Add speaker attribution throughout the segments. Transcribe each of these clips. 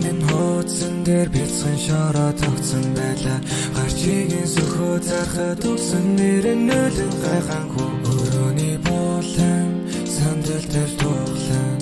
Speaker 1: минь хуудсан дээр бяцхан шороо тогтсон байлаа. Гарчигийн сөхөө зархад өгсөн нэр нь нөлөн гайханхүү. Өрөөний буулан сандал тавьж туглан,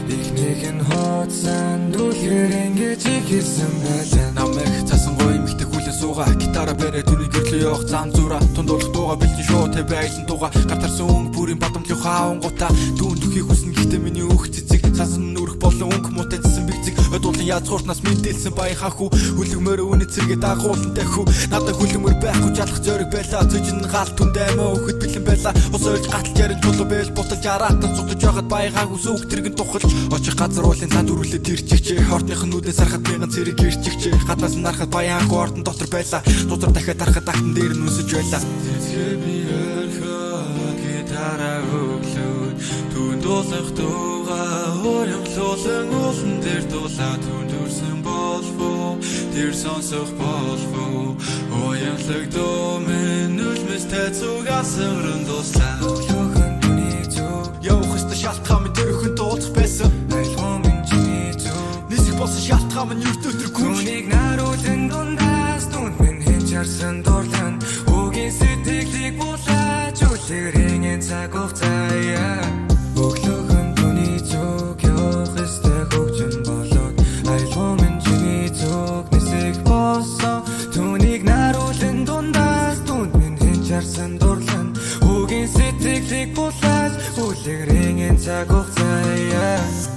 Speaker 1: эхнийх нь хуудсан дүлгэр ингэж ихэлсэн байлаа.
Speaker 2: Намайг цасан гоё эмэгтэй хүлээ сууга. Гитара бариа түүний гэрлөө явах зам зура. Тундуулах дууга бэлэн шууд тавиа айлан дууга. Гар тарсан өнгө бүрийн бадамлын хаавангуудаа. Түүн төхийг хүснэ, гэхдээ миний өөх цэцэг сансан нүрэх болон өнгө муутай цэсэн бигцэг. Одуулан язгууртнаас мэдээлсэн баян хахүү. Хүлэгмөр үнэ цэргээ дагуулан дахүү. Надад хүлэгмөр байхгүй, жалах зориг байлаа. Цөжин гал түнд амиа өгөхөд бэлэн байлаа. Ус ойлж гаталж ярин чулуу байл буталж араатан цугтаж байхад баян хаагүй сүг тэргэн тухалж очих газар уулын цаанд үргэлээ тэр чигчээ. Хортных нь нүдээ сарахад мянган цэрэг ирчихчээ. Гаднаас нь нарахад баян хаагүй ордон дотор байлаа. Тузар дахиад дарахад агтан дээр нь үнсэж байлаа.
Speaker 1: Цэцгээ би өрхөд гитара өглөөд түн дуулах дууга уямлуулан уулан дээр дуулаа. Түн дүрсэн болов уу, тэр сонсох болов уу? Уямлаг дуу минь нүлмэстэй зүг асарн дуслаа. Өглөөхөн түүний зүг
Speaker 2: Явах ёстой шалтгаан минь тэр өхөнтэй уулзах байсан.
Speaker 1: Айлгуу минь чиний зүг
Speaker 2: Нисэх болсон шалтгаан минь ертөө тэр гүнж.
Speaker 1: Түүнийг наруулан дундаас түнд минь хэн чарсан дурлан. Үгийн сэтгэлийг булаач үлгэрийн цаг хугацаа. Өглөөхөн түүний зүг явах ёстой хөгжин болоод, аялгау минь чиний зүг нисэх болсон. Түүнийг наруулан дундаас түнд минь хэн чарсан дурлан. Үгийн сэтгэлийг булаач үлгэрийн цаг хугацаа.